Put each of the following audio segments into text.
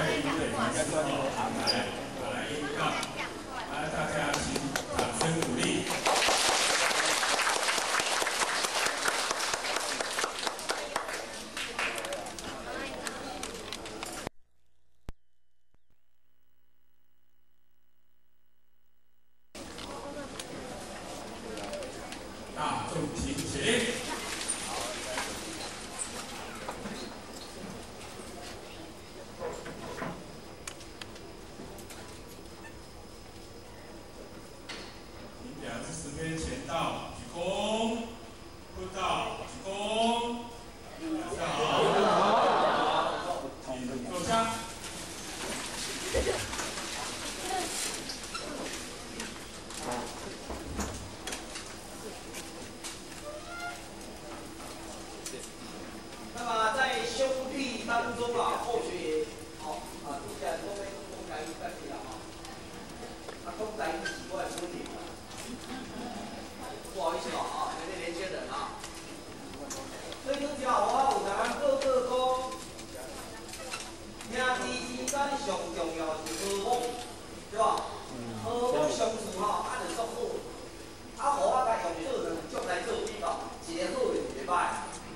配音的时候来引导，来大家请掌声鼓励。大众请起立。表示慈悲前道鞠躬，不道鞠躬，大家好，请坐下。那么在兄弟當中啊，或許好啊，拄才講咧講台語較濟啦吼，啊講台語是我的本領啊，不好意思啊，有啲年輕人啊，所以拄才我有同咱報告講，兄弟之間上重要是和睦，對吧？和睦相處吼，啊就足好，啊予我共用做兩種來做比較，一個好的，一個歹。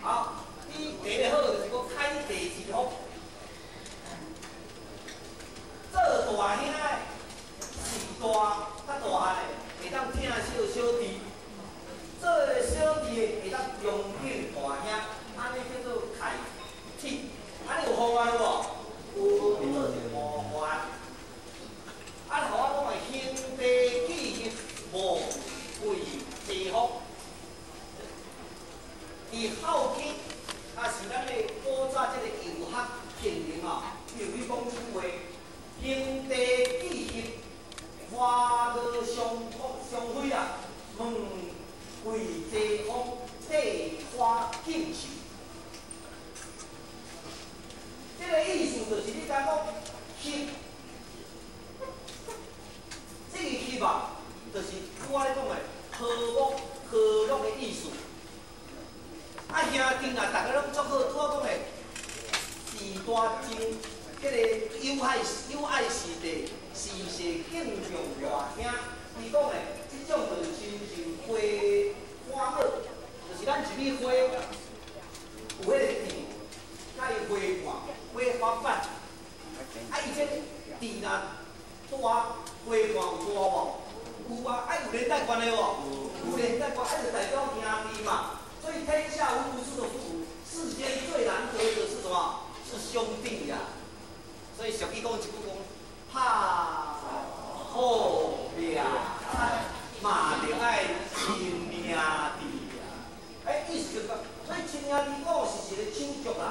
好，你第一個好就是講開地之風，做大兄的是大較大漢的，會當疼惜小弟；做小弟的會當恭敬大兄，按呢叫做開鐵。按呢有方案無？有，變做一個模範。啊，予我講的兄弟義氣無貴齊福。佇孝經，啊是咱的古早這個遊學經營啊，伊有去講這句話：兄弟義氣，花樂相相輝啊，問貴齊風，地花競秀。這個意思就是你講講翕，這個翕啊，就是拄仔咧講的和睦和樂的意思。啊，兄弟啊，逐家攏足好，拄仔講的，時大情，這個友愛友愛時地，時勢敬重大兄。伊講的，這種就是親像花花果，就是咱一米花有彼個蒂，佮伊花冠、花花瓣。啊，伊這蒂若大，花冠有大無？有啊，啊有連帶關係無？有連帶關，啊就代表兄弟嘛。所以天下無不是的父母，世間最難得的是什麼？是兄弟呀、啊。所以俗語講一句講，拍好命嘛，著愛親兄弟啊。欸，意思就是講，所以親兄弟講是一個手足啦。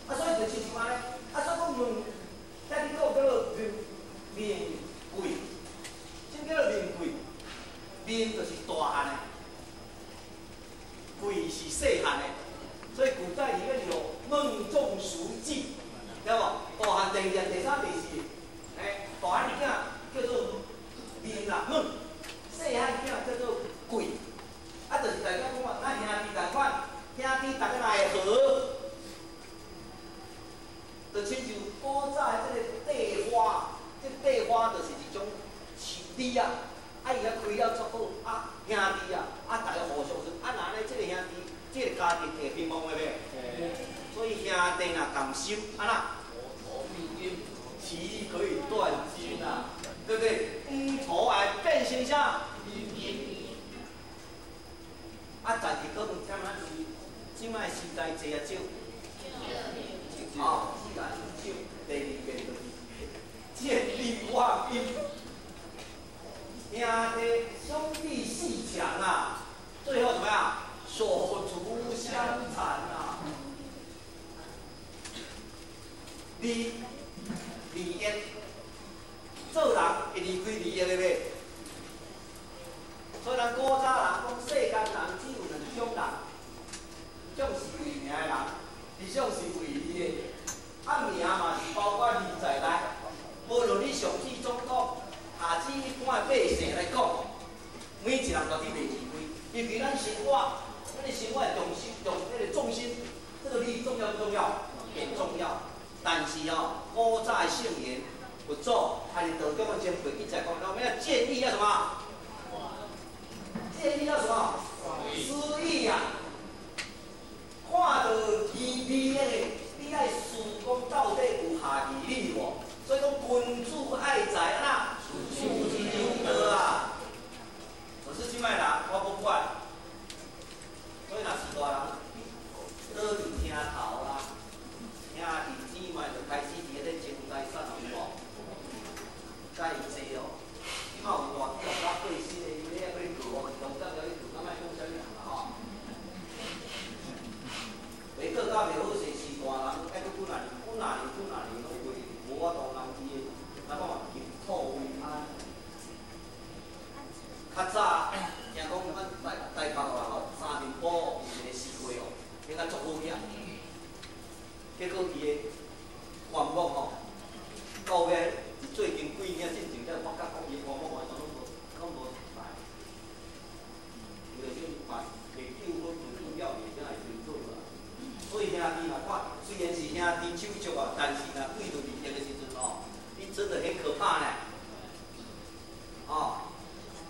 啊，所以就親像按呢，啊，所以講問，遮你講叫做面貴，什麼叫做面貴？面就是大漢的。貴是細漢的，所以古代裡面有孟仲叔季，對無？大漢第二、第三、第四，欸，大漢囝叫做面啦孟，細漢囝叫做貴，啊，就是代表講話，咱兄弟仝款，兄弟逐家來和，就親像古早的這個地花，這個地花就是一種樹枝啊。啊，伊遐開了足好，啊，兄弟啊，啊，逐家互相說，啊，若按呢，這個兄弟，這個家庭會興旺的袂？所以兄弟若共心，啊若，其義可以斷金啊，對不對？黃土愛變成啥？啊，但是可能聽咱是，這擺時代濟啊少，啊，時代少。第二遍就是見利忘義。兄弟兄弟鬩牆啊，最後怎麼樣？手足相殘啊！利利益，做人會離開利益的袂？所以咱古早人講，世間人只有兩種人，一種是為名的人，一種是為利的。啊，名嘛是包括利在內，無論你上至總統。下至一般的百姓來講，每一人絕對袂離開。尤其咱生活，咱的生活的重心，重那個重心，這個利益重要不重要？很重要。但是哦，古古早的聖賢佛祖，還是道中的前輩一再講，我們要建立要什麼？建立要什麼？師義啊！看到義理的，你愛思講到底有下義理無？所以講君子愛財啊，取之有道啊。可是這擺人我不管，所以若是大人，倒佇廳頭啦，兄弟姊妹就開始佇咧爭財產有無？介濟哦，這擺有大叫較過身的，伊咧遐去告哦，動作了去告，咱莫講啥物人啦吼。袂告甲袂好勢，是大人愛閣幾若年、幾若年、幾若年攏袂無法度人伊的，咱講嘛入土為安。較早聽講咱台北啦吼，三重埔有一個市會哦，變甲足好額，結果伊的棺木吼，到尾佇最近幾年進前才發覺講伊的棺木嘛，攏無來，伊就算嘛袂救阮，袂救了，伊才會清楚啦。所以兄弟若看，雖然是兄弟手足啊，但是若對著利益的時陣吼，你真的很可怕呢。哦，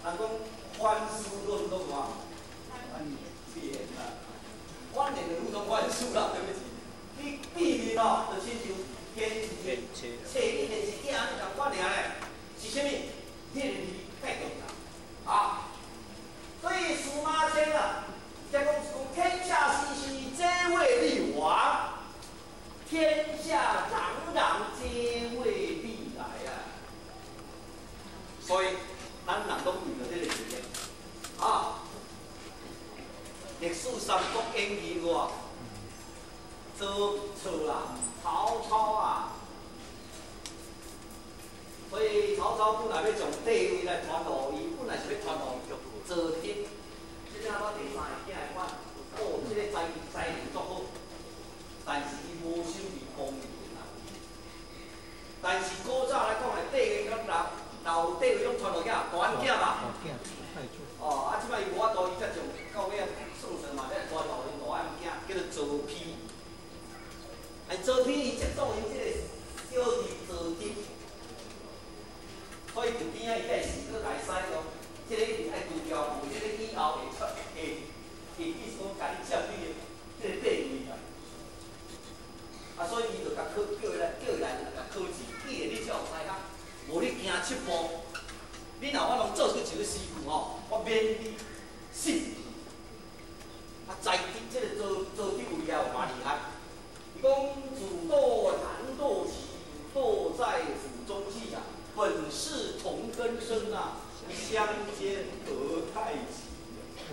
人講翻書論都什麼？翻臉啦，翻臉就如同翻書啦，對不起。你對面哦，就親像天冊你電視鏡按呢仝款爾咧，是啥物？彼個利太重要啊！所以司馬遷啊，才講是講天下熙熙，皆為利往；天下攘攘，皆為利來啊！所以咱人攏為著這個事情啊。歷史《三國演義》有無？做錯啦，曹操啊！所以曹操本來欲將帝位來傳予伊，本來是欲傳予曹丕。這個我第三個囝的款，哦，這個才能足好，但是伊無守佇功名啊。但是古早來講的帝位敢人，若有帝位攏傳予囝，大漢囝嘛。哦，啊，這擺伊無法度，伊才將到尾算算嘛，才傳予𪜶大漢囝，叫做曹丕。哎，曹丕伊接觸𪜶這個小弟曹植，所以佇邊仔伊才會死閣共伊使講，這個一定愛除掉，無這個以後會出會意思講共你佔你的這個地位啊。啊，所以伊就共考叫伊來共考試，既然你才有才學，無你行七步，你若我攏做出一個詩句吼，我免你信。啊，在這個曹植有厲害嘛厲害。伊講子墮難墮其，墮在釜中泣啊，本是同根生啊，相煎何太急。哦。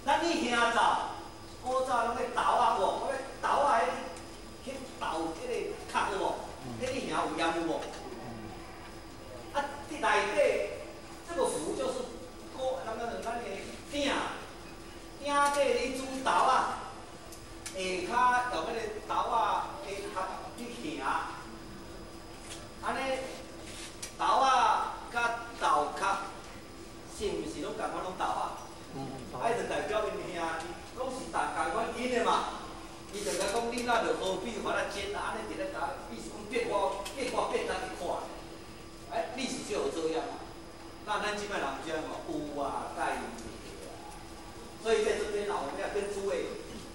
咱以前早，古早攏咧豆仔無，我咧豆仔彼去豆彼個殼有無？彼你兄有驗有無？啊，佇內底這個釜就是古咱的鼎，鼎底你煮豆仔，下跤用彼個豆仔的殼去行，按呢豆仔佮豆殼是毋是攏仝款攏豆仔？啊，伊就代表𪜶兄弟，攏是仝仝款根的嘛。伊就共講，你若著何必把它煎啊？按呢佇咧共，意思講變我變我變咱去看。哎，歷史就有這樣嘛。那咱這擺人這樣哦，有啊，介啊。所以在這邊啊，我們要跟諸位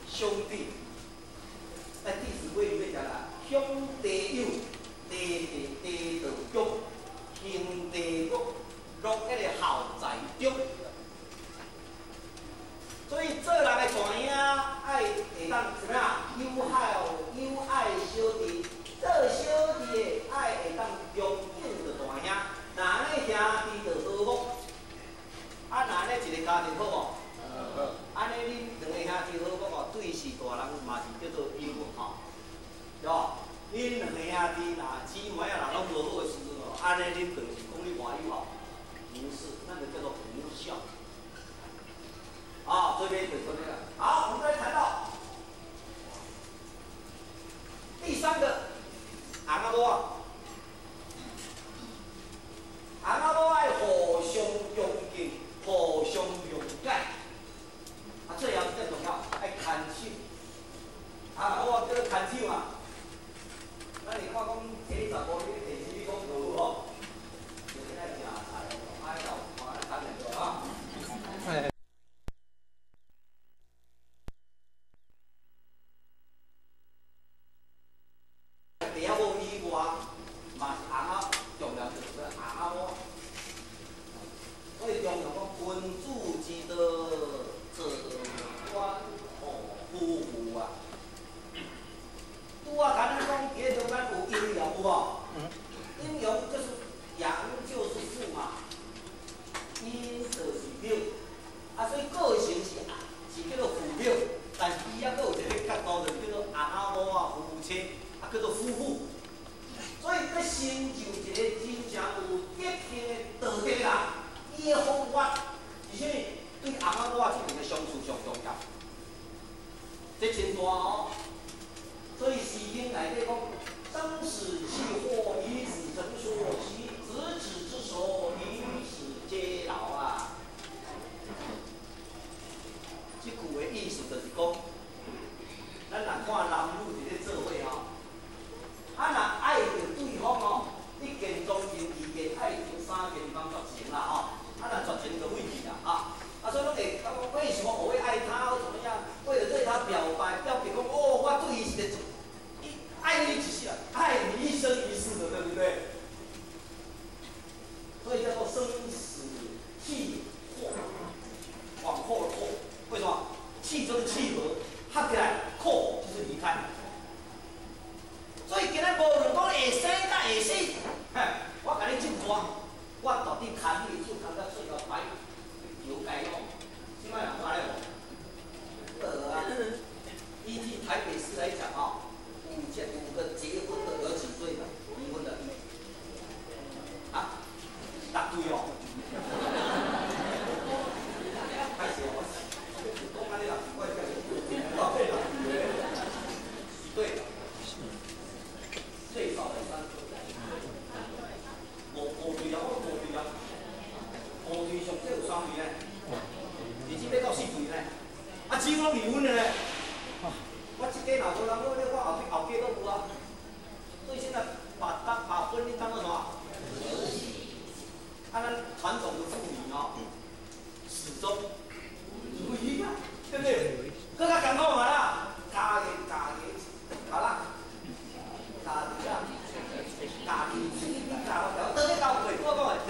兄弟，在《弟子規》裡面講啦，兄弟友，弟弟弟道恭，兄弟樂樂彼個孝在中。所以做人的大兄愛會當怎麼樣？友愛友愛小弟，做小弟的愛會當恭敬著大兄，若按呢兄弟就和睦。啊，若按呢一個家庭好無？按呢恁兩个兄弟和睦哦，對是大人嘛是叫做友吼，對無？恁兩個兄弟若姊妹啊，若攏無好的時陣哦，按呢恁就是講你偌友好，不是，那個叫做不孝。啊，這邊就說這個。好，我們再談到第三個，翁仔某仔，翁仔某愛互相恭敬，互相諒解。啊，最後最重要，愛牽手。啊，我叫做牽手嘛。有無？陰陽就是陽就是父嘛，陰就是母，啊，所以個性是啊，是叫做父母，但是伊猶閣有一个角度，就叫做翁仔某仔夫妻，啊，叫做夫婦。所以欲成就一个真正有德行的道德人，伊的方法是啥物？對翁仔某仔這兩个相處上重要，這真大哦。所以《詩經》內底